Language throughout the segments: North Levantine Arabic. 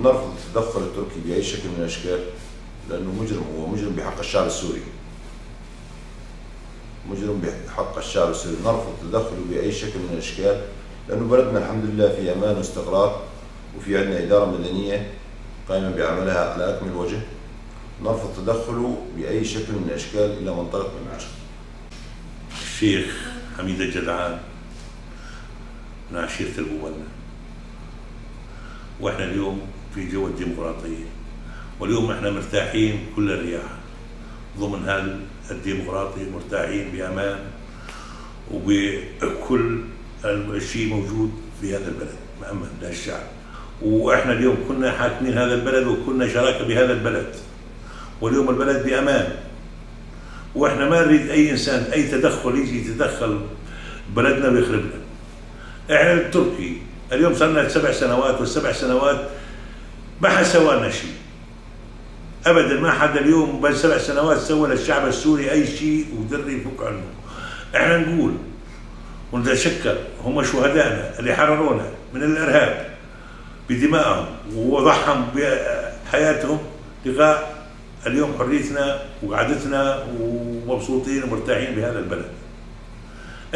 نرفض التدخل التركي بأي شكل من الأشكال، لأنه مجرم، هو مجرم بحق الشعب السوري، مجرم بحق الشعب السوري. نرفض تدخله بأي شكل من الأشكال، لأنه بلدنا الحمد لله في أمان واستقرار، وفي عندنا إدارة مدنية قائمة بعملها على أكمل وجه. نرفض تدخله بأي شكل من الأشكال إلى منطقة منبج. الشيخ حميد الجدعان من عشيرة البوبنا، واحنا اليوم في جو الديمقراطية، واليوم احنا مرتاحين كل الرياح ضمن هذا الديمقراطية، مرتاحين بأمان وبكل شيء موجود في هذا البلد مأمن للشعب. واحنا اليوم كنا حاكمين هذا البلد وكنا شراكة بهذا البلد، واليوم البلد بأمان، واحنا ما نريد اي انسان اي تدخل يجي يتدخل بلدنا ويخربنا. احنا التركي اليوم صار لنا 7 سنوات، وال7 سنوات ما حد سوى لنا شيء ابدا، ما حدا اليوم بس 7 سنوات سوى للشعب السوري اي شيء ودري يفك عنه. احنا نقول ونتشكر هم شهدائنا اللي حررونا من الارهاب بدمائهم ووضعهم بحياتهم لغاء اليوم حريتنا وقعدتنا ومبسوطين ومرتاحين بهذا البلد.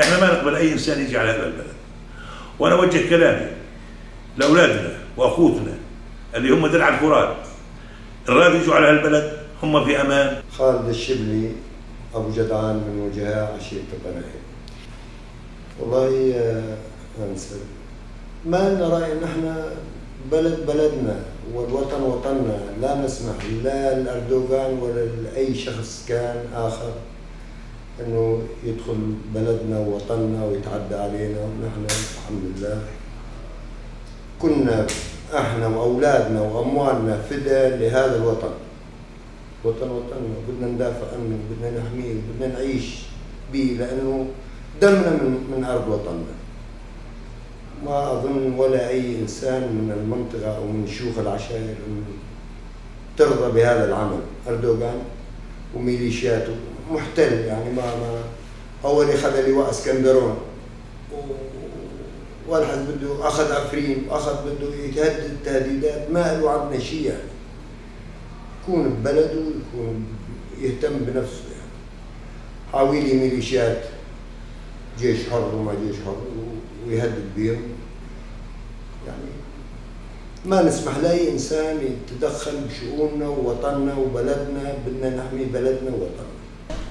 احنا ما نقبل اي انسان يجي على هذا البلد. وانا اوجه كلامي لاولادنا واخوتنا اللي هم درع الفرات، الراد يجوا على هالبلد هم في امان. خالد الشبلي ابو جدعان من وجهاء عشيرة البناهيل. والله انسى ما لنا راي، نحن بلد بلدنا والوطن وطننا، لا نسمح لا لأردوغان ولا لأي شخص كان آخر إنه يدخل بلدنا ووطننا ويتعدى علينا. ونحن الحمد لله كنا احنا وأولادنا وأموالنا فداء لهذا الوطن. وطن وطننا، بدنا ندافع عنه، بدنا نحميه، بدنا نعيش به، لأنه دمنا من أرض وطننا. ما أظن ولا أي إنسان من المنطقة أو من شيوخ العشائر ترضى بهذا العمل. أردوغان وميليشياته محتل، يعني ما أول أخذ لواء اسكندرون، والحد بده أخذ عفرين، وأخذ بده يتهدد تهديدات ما له عندنا شيء. يعني يكون ببلده، يكون يهتم بنفسه. يعني حاويلي ميليشيات جيش حر وما جيش حر ويهدد بيهم. يعني ما نسمح لأي إنسان يتدخل بشؤوننا ووطننا وبلدنا، بدنا نحمي بلدنا ووطننا.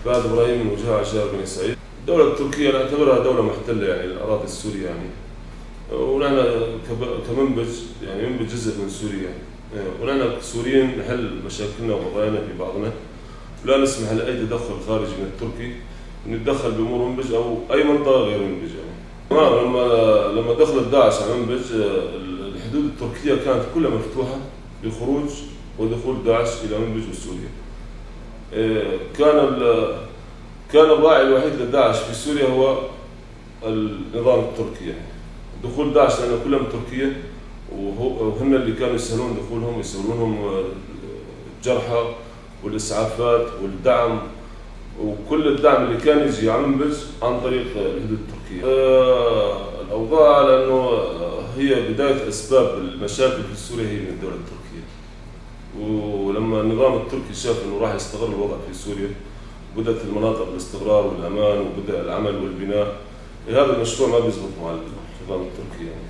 فهد إبراهيم من وجهاء عشائر بني سعيد. الدولة التركية نعتبرها دولة محتلة يعني الأراضي السورية يعني، ونحن كمنبج يعني منبج جزء من سوريا، ونحن كسوريين نحل مشاكلنا وقضايانا في بعضنا، ولا نسمح لأي تدخل خارجي من التركي نتدخل بأمور منبج أو أي منطقة غير منبج. يعني لما دخلت داعش على منبج، الحدود التركية كانت كلها مفتوحة لخروج ودخول داعش إلى منبج وسوريا. كان الراعي الوحيد لداعش في سوريا هو النظام التركي. يعني دخول داعش لأنه كلها من تركيا، وهن اللي كانوا يسهلون دخولهم، يسهلونهم الجرحى والإسعافات والدعم، وكل الدعم اللي كان يجي على منبج عن طريق الحدود التركية. الأوضاع لأنه هي بداية أسباب المشاكل في سوريا هي من الدولة التركية. ولما النظام التركي شاف أنه راح يستقر الوضع في سوريا، بدأت المناطق الاستقرار والأمان وبدأ العمل والبناء، هذا المشروع ما بيزبط مع النظام التركي يعني.